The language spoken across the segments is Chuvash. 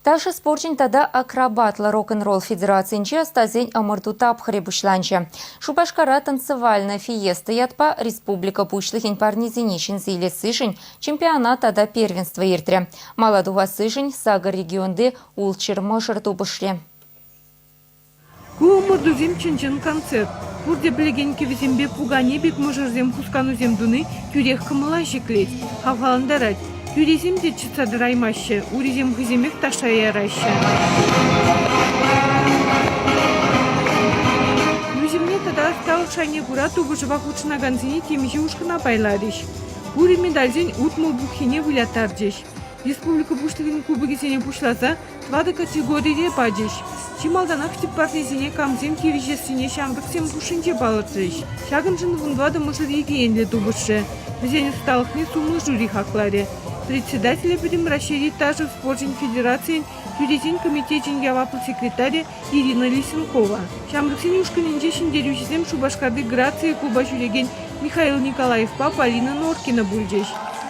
Ташӑ спорчӗн тата акробатлӑ рок-н-ролл федерацийӗнче ӑстасен ӑмӑрту тапхӑрӗ пуҫланчӗ. Шупашкара «Танцевальная фиеста» ятпа республика Пуҫлӑхӗн парнисене ҫӗнсе илессишӗн чемпионат тата первенство иртрӗ. Мала тухассишӗн сакӑр регионти ултҫӗр мӑшӑр тупӑшрӗ. Ку ӑмӑртусем чӑн-чӑн концерт. Пурте пӗлекен кӗвӗсемпе пукане пек мӑшӑрсем хусканусем туни тӳрех кӑмӑла ҫӗклет, хавхалантарать. Хӳрисем те чӑтса тӑраймаҫҫӗ, урисем хӑйсемех ташша яраҫҫӗ. Ӳсӗмне тата ӑсталӑх шайне кура тупӑшӑва хутшӑнакансене темиҫе ушкӑна пайларӗҫ. Пурӗ медальсен 60 пуххине выляттарчӗҫ. Республика Пуҫлӑхӗн кубокӗсене пуҫласа тӑватӑ категорире пачӗҫ. Чи малтанах тӗп парнесене камсем тивӗҫессине ҫамрӑксем хушшинче палӑртрӗҫ. Ҫакӑншӑн вунтӑватӑ мӑшӑр икӗ енлӗ тупӑшрӗ. Вӗсен ӑсталӑхне сумлӑ жюри хакларӗ. Председателӗ Пӗтӗм Раҫҫейри ташӑ спорчӗн федерацийӗн тӳресен комитечӗн яваплӑ секретарӗ Ирина Лисенкова. Ҫамрӑксен ушкӑнӗнче ҫӗнтерӳҫӗсем Шупашкарти Грация клуба ҫӳрекен Михаил Николаевпа Полина Норкина пулчӗҫ.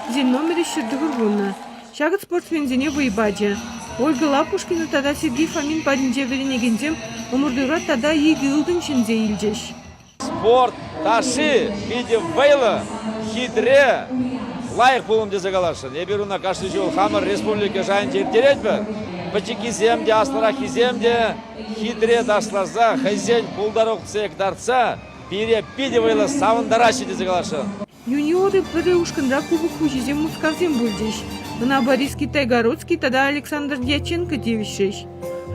Вӗсен номерӗ 190. Ҫакӑ спортсменсене вӑй пачӗ. Ольга Лапушкина тата Сергей Фомин патӗнче вӗренекенсем ӑмӑртура тата икӗ ылтӑн ҫӗнсе илчӗҫ. Спорт ташши питӗ вӑйлӑ, хитре, лайӑх пулӑм тесе каласшӑн. Эпир ӑна кашни ҫул хамӑр республика шайӗнче ирттеретпӗр. Пӗчӗккисем те, аслӑраххисем те хитре ташласа, хӑйсен пултарулӑхне кӑтартса пире питӗ вӑйлӑ савӑнтараҫҫӗ тесе каласшӑн. Юниоры пӗрре ушкӑнра кубок хуҫисем Мускавсем пулчӗҫ. Ӑна Борис Китайгородский тата Александр Дьяченко тивӗҫрӗҫ.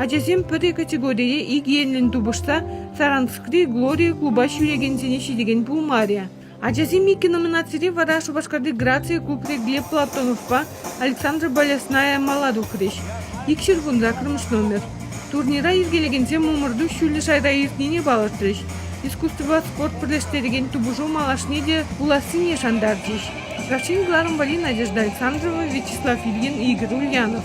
Ачасем пӗрре категорире икӗ енлӗн тупӑшса Саранскри Глория клуба ҫӳрекенсене ҫитекен пулмарӗ. Ачасем икӗ номинацире вара Шупашкарти Грация клубри Глеб Платоновпа Александра Болесная мала тухрӗҫ. Икҫӗр вунсаккӑрмӗш номер. Турнира йӗркелекенсем ӑмӑрту ҫӳллӗ шайра иртнине палӑртрӗҫ. Искусствӑпа спорт пӗрлештерекен тупӑшу малашне те пулассине шантарчӗҫ. Чӑваш Ен кӑларӑм валли Надежда Александрова, Вячеслав Ильин, Игорь Ульянов.